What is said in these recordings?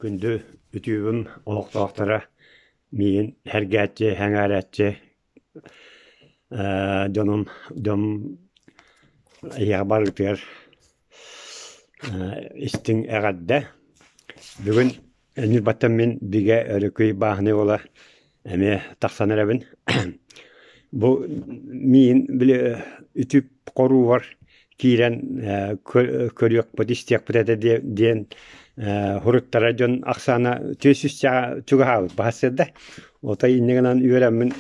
Күндү үтүөбүм олохтоохторо миигин сэргээччи, сэҥээрээччи дьонум дьон эйиэхэ барытыгар истиҥ эҕэрдэ. Бүгүн Ньурбаттан мин Бигэ Өрөкүй бааһынай уола эмиэ тахсан эрэбин. Бу миин били үтүп хоруубар киирэн көрүөхпүт, истиэхпит этэ диэн хуруттара дьон ахсаана түөс чугаһаабыт баһассыарда. Отой инньэ гынан үөрэммин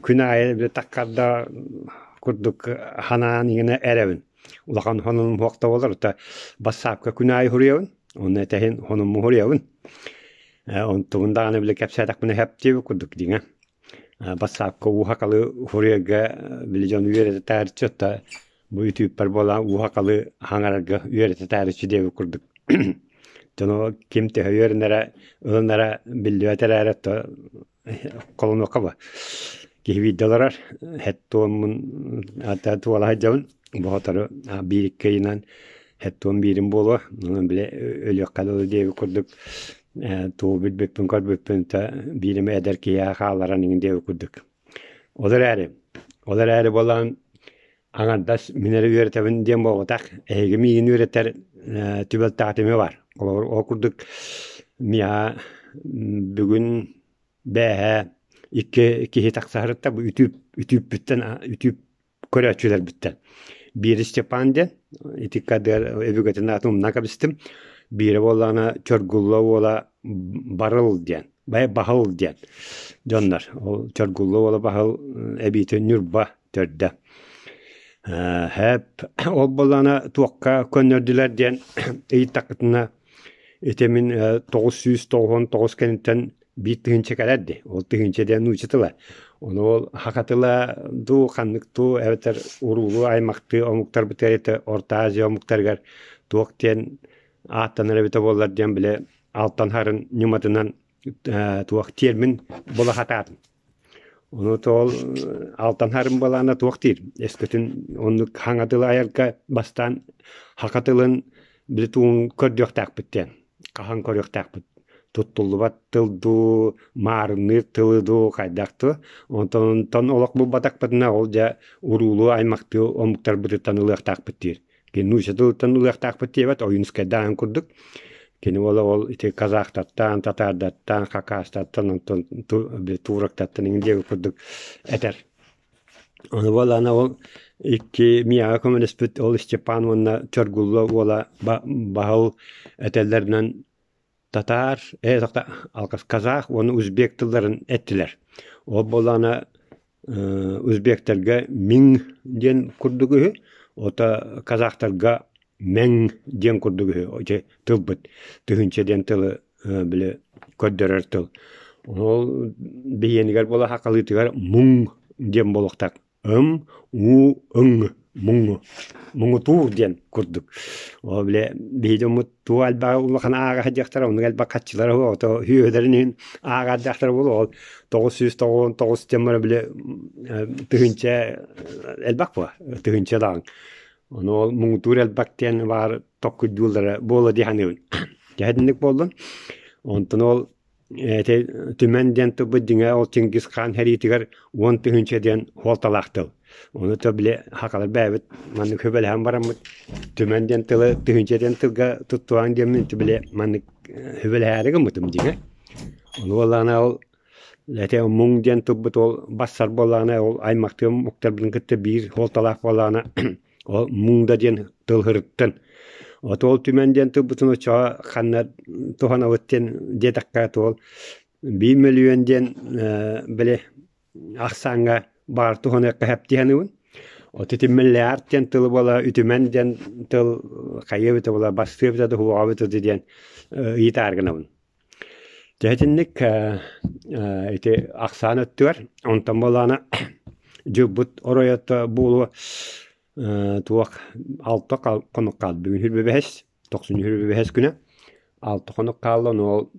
күн аайы били таккарда курдук ханаан иҥэнэ эрэбин. Улахан хонунум суох да буолар, оттон бассаапка күн аайы суруйабын, уонна этэһин хонуммун суруйабын. Онтубун даҕаны били кэпсээтэхпинэ сөп диэбит курдук дьиҥэ. Бассаапка уу-хакалы суруйарга били дьон үөрэтэ таарыччы, оттон бу үтүүппэр буолан уу-хакалы хаҥарарга үөрэтэ таарыччы диэбит курдук. Дьону ким төһө үөрэнэрэ, ылынара биллибэт эрээри, оттон Холонуохха ба. Киһи биирдэ олорор, хэт-туоммун туола сылдьабын. Бу сотору биир-икки ыйынан хэт-туом биирим буолуо. Онон били өлүөххэ дылы диэбит курдук тугу билбиппин көрбүппүн биир эмэ эдэр киһиэхэ хаалларан иҥин диэбит курдук. Ол эрээри, ол эрээри буолан аҥардас мин эрэ үөрэтэбин диэн буолбатах, эһиги миигин үөрэтэр түбэлтэҕит эмиэ баар. Холобур, ол курдук миэхэ бүгүн бээһээ икки киһи тахсаһарытта бу үтүүп үтүүппүттэн үтүүп көрөөччүлэрбиттэн. Биири Степан диэн, ити кадр өбүгэтин аатын умнан кэбистим. Биирэ буоллаҕына Чоргулла уола Барыл диэн, Баһыл диэн дьоннор. Ол Чоргулла уола Баһыл эбиитин Ньурба төрдө. Һээп ол буоллаҕына туохха көннөрдүлэр диэн ыйыттаххытына ити мин 999 кэнниттэн биир тыһыынча кэлэр дии. Ол тыһыынча диэн нуучча тыла. Ону ол саха тыла дуу, ханнык дуу эбэтэр уруулуу аймахтыы омуктарбытыгар это Орто Азия омуктарыгар туох диэн ааттанар эбитэ буоллар диэн били алтан харын ньыматынан туох термин була сатаатым. Ону тоол алтан харын балаана туох диир өскөтүн оннук хаҥа тылы айарга бастаан саха тылын били тугун көрдүөхтээхпит диэн хаһан көрүөхтээхпит туттуллубат тыл дуу маарынныыр тылы дуу хайдах дуу онтон онтон олох булбатахпытына ол дьэ уруулуу аймахтыы омуктарбытыттан ылыахтаахпыт диир Кини нуучча тылыттан ылыахтаахпыт диэбэт, Ойуунускайдааҕын курдук. Кини уола ол ити казахтартан, татаардартан, хакастартан, онтон турактартан иҥин диэбит курдук этэр. Ону буоллаҕына ол икки миэхэ көмөлөспүт ол Степан уонна Чоргулла уола Баһыл этэллэринэн татаар, казах уонна узбек тылларын эттилэр. Ол буоллаҕына узбектарга миҥ диэн курдук үһү, ото казахтарга мэҥ диэн курдук үһү ити тылбыт тыһыынча диэн тылы били көрдөрөр тыл. Ол биһиэнигэр буола сахалыытыгар муҥ диэн буолуохтаах Ым, уу, ыҥ, муҥу, муҥутуур диэн курдук. Ол бile биһи дьоммут туох элбэҕи улахан ааҕа сылдьыахтара, оннук элбэх хаччылара суох, ото сүөһүлэрин иһин ааҕардаахтара буолуо. Ол 999 диэн баран били тыһыынча элбэх буо, тыһыынча даҕан. Ону ол муҥутуур элбэх диэн баар токкуйдууллара буолуо дии саныыбын. Дьэ итинник буоллун. Онтон ол Ити Түмэн диэн тылбыт дьиҥэ ол Чингис хаан сэриитигэр 10 000 диэн суолталаах тыл. Ону то били сахалар бэйэбит маннык сүбэлэһэн бараммыт Түмэн диэн тылы тыһыынча диэн тылга туттуаҥ диэммин били маннык сүбэлэһээри гыммытым дьиҥэ. Ону буоллаҕына ол ити муҥ диэн тылбыт ол бассар буоллаҕына ол аймахтыы омуктарбытын кытта биир суолталаах буоллаҕына Ол муҥда диэн тыл һырыттан. Отуол түмэн диэн тылбытын оччоҕо ханна туһанабыт диэн диэтэххэ туол 1 мөлүйүөн диэн били ахсааҥҥа баар туһаныахха сөп дии саныыбын. От ити миллиард диэн тылы буола үтүмэн диэн тыл хайыа эбитэ буола бастыа эбитэ да суоҕа эбитэ диэн ыйытаар гынабын. Дьэ итинник ити ахсаан өттүгэр, онтон буоллаҕына дьылбыт оройуота буолуо туох алта хонук хаалла бүгүн 25, 95 күнэ алта хонук хаалла, ону ол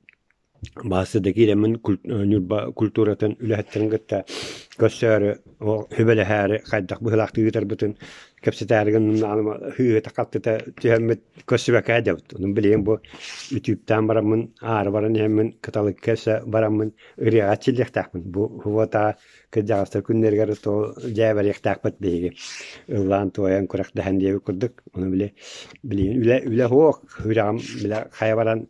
Баасы да киирэммин Ньурба культуратын үлэһиттэрин кытта көрсөөрү, ол сүбэлэһээри хайдах быһыылаахтык ыытарбытын кэпсэтээри гынным һыыһыта-хаттыта түһэммит көрсүбэккэ сылдьабыт. Онон билигин бу үтүүптээн бараммын, аара баран иһэммин, кыталыкка өссө бараммын ырыаҕа чиллиэхтээхпин. Бу һубуотаҕа кырдьаҕастар күннэригэр то дьээбэриэхтээхпит биһиги. Ыллаан-туойан күрэхтэһэн диэбит курдук. Ону били билигин үлэ үлэ суох, үрэҕим бile хайа баран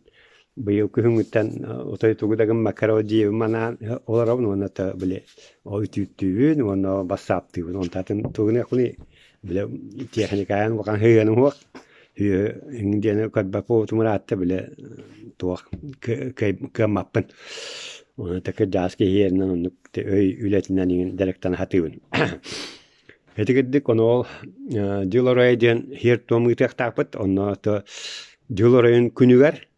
быйыл күһүҥҥүттэн отой тугу да гыммакка эрэ дьиэбин манаан олоробун уонна то били ол үтүүттүүбүн уонна бассааптыыбын. Онтон тугу бile тиэхиньикэйэн улахан сыһыаным суох. Диэни көрбөт буолбутум ыраатта бile туох кыаммаппын. Онон кырдьаҕас киһи иһэринэн оннук өй үлэтинэн иҥин дьарыктана сатыыбын. Ити курдук ону ол дьыл оройо диэн сиэр-туом ыытыахтаахпыт. Онно то дьыл оройун күнүгэр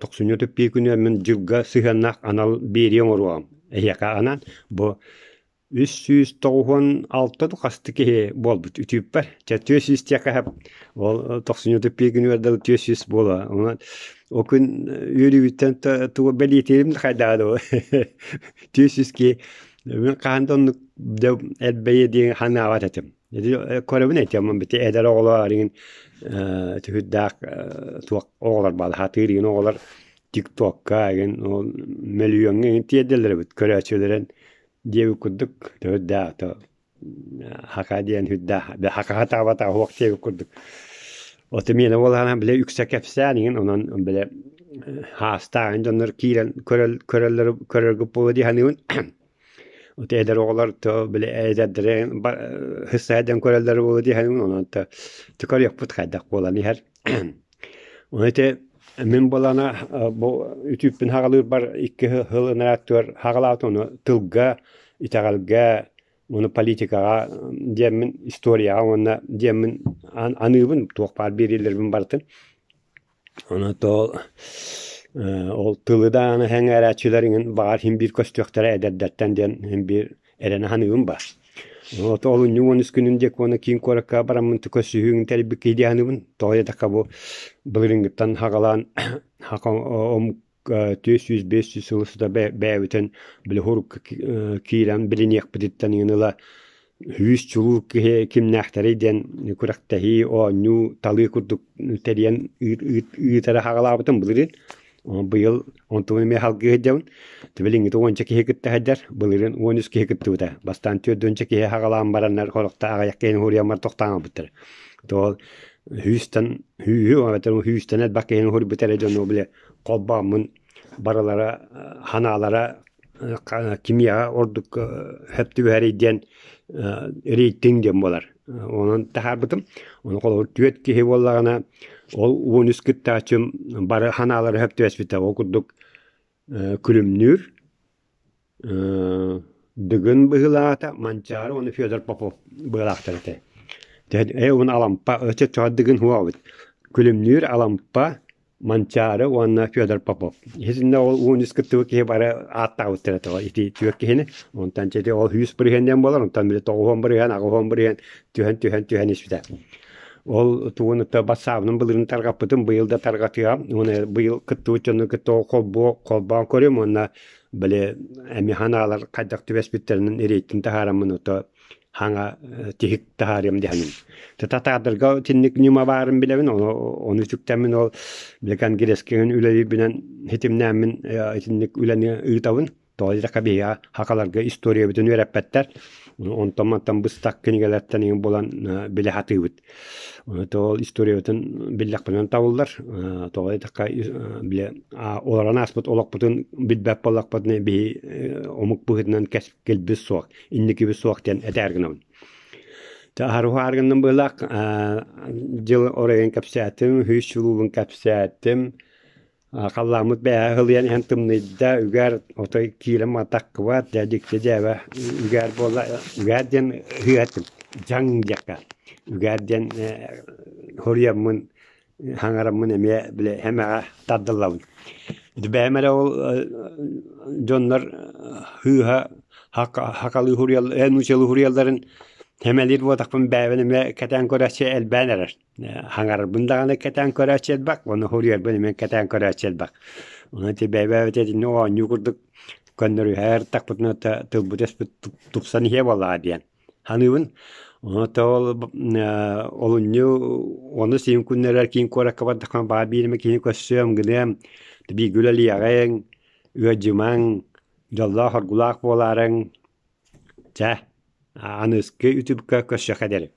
тохсунньу түппии күнүгэр мин дьылга сыһыаннаах анал биэрии оҥоруоҕум. Эһиэхэ анаан бу 396 хасты киһи буолбут үтүүппэр. Чэ 400 диэххэ сөп. Ол тохсунньу түппии күнүгэр дылы 400 буолуо. Онон ол күн үөрүүбүттэн тугу бэлиэтиирим да хайдаҕа дуо. 400 киһи мин хаһан да оннук элбэйиэ диэн санаабат этим. Көрөбүн этим бити эдэр оҕолор игин түһүрдээх туох оҕолор баалар хатыыр игин оҕолор тиктокка игин ол мөлүйүөҥҥэ игин тиэрдэллэр эбит көрөөччүлэрин диэбит курдук түһүрдээх то хака диэн сүрдээх хакаха таабата оһуох диэбит курдук Ото миэнэ буоллаҕына бile үксэ кэпсээн иҥин онон бile хаастааҕын дьоннор киирэн көрөллөр көрөргүт буолуо дии саныыбын. Ото эдэр оҕолор то бile эдэрдэрин сыссайдан көрөллөр буолуо дии саныыбын онон то көрүөхпүт хайдах буолан иһэр. Ону ити мин буоллаҕына бу үтүүппүн хаҕалыырбар икки сыл ынарааттыгар хаҕалаабытым ону тылга, итэҕэлгэ Уонна политикаҕа диэммин, историяҕа уонна диэммин аныыбын, туох баар биэриилэрбин барытын. Онон то ол тылы даҕаны сэҥээрээччилэр иҥин баҕар син биир көстүөхтэрэ эдэрдэртэн диэн син биир эрэнэ саныыбын баар. Вот олунньу 13 күнүн диэки уонна киин куоракка бараммын көрсүһүүҥ тэрийбит киһи дии саныыбын. Тоҕо диэтэххэ бу былырыыҥҥыттан саҕалаан омук 400-500 сыл устата бэйэбитин били хурукка киирэн билиниэхпититтэн иҥин ыла сүүс чулуу киһи кимнээхтэрий диэн күрэхтэһии, оонньуу, талыы курдук тэрийэн ыытара хаҕалаабытым былырыын. Быйыл онтубун эмиэ салгыы сылдьабын. Билиҥҥитэ уонча киһи кытта сылдьар. Былырыын 13 киһи кыттыбыта. Бастаан түөрт киһи хаҕалаан бараннар хорохто аҕыйах киһини уһуруйаммар тохтоон ылбыттар. Тоҕо сүүстэн сүүһү эбэтэр сүүстэн элбэх киһини уһуруйбут эрэ дьону били холбооммун барылара ханаалара кимиэхэ ордук сөп түбэһэрий диэн рейтинг диэн буолар. Онон таһаарбытым. Ону холобур түөрт киһи буоллаҕына ол 13 кыттааччым бары ханаалара сөп түбэспитэ. Ол курдук Күлүмнүүр Дыгын быһыылаата, Манчаары уонна Федор Попов быһыылаахтар этэ. Ээ уонна Алампа, өссө Дыгын суох эбит. Күлүмнүүр, Алампа, Манчаары уонна Федор Попов. Итиннэ ол 13 кыттыбыт киһи бары ааттаабыттар этэ ити түөрт киһини. Онтон чэ ол 100 бырыһыан диэн буолар, онтон били 90 бырыһыан, 80 бырыһыан түһэн түһэн түһэн испитэ. Ол тугун ытта бассаабынан былырыын тарҕаппытым, быйыл да тарҕатыам. Уонна быйыл кыттыбыт дьону кытта холбоо холбоон көрүөм уонна били эмиэ ханаалар хайдах түбэспиттэринэн рейтинг таһаараммын ото хаҥа тиһик таһаарыам диһэним. Татаардарга итинник ньыма баарын билэбин, ону ону үтүктэммин ол били конгресскэ үлэлиирбинэн хитимнээммин итинник үлэни ыытабын. Тоҕо диэтэххэ биһиэхэ хахаларга историябытын үөрэппэттэр. Онтон-мантан быстах кинигэлэртэн иҥин булан билэ сатыыбыт. Ол историябытын биллэхпинэн табыллар. Тоҕо диэтэххэ бile олорон ааспыт олохпутун билбэт буоллахпытына биһи омук быһыытынан кэлбит суох, инникибит суох диэн этээр гынабын. Аһары гынным быһыылаах дьыл оройун кэпсээтим, үһүс чулуубун кэпсээтим. Халлааммыт бэйэ ыһылыйан иһэн тымныйда, үгээр отой киирэн матаххыбат, дьэ дьикти дьээбэ үгээр буолла, үгээр диэн ыһыаттым, дьаҥ диэххэ, үгээр диэн хоруйаммын, хаҥараммын эмиэ били эмэҕэ тардыллабын. Ити бэйэм эрэ ол дьоннор сыыһа хакалыы суруйалларын, нууччалыы суруйалларын сэмэлиир буолтахпын бэйэбин эмиэ кэтээн көрөөччү элбээн эрэр. Хаҥарарбын даҕаны кэтээн көрөөччү элбэх, уонна суруйарбын эмиэ кэтээн көрөөччү элбэх. Онон ити бэйэ-бэйэбит итинник оонньуу курдук көннөрүһэр тахпытына тылбыт-өспүт тупсан иһиэ буоллаҕа диэн саныыбын. Онон ол олунньу онус иһин күннэрэр киин куоракка бардахпына баа биир эмэ киһини көрсүөм, гыныам, бииргэ үлэлиэҕиҥ, ыалдьымаҥ, дьоллоох-оргулаах буолаарыҥ. Чэ, аныгыскы ютубка көрсүөххэ диэри.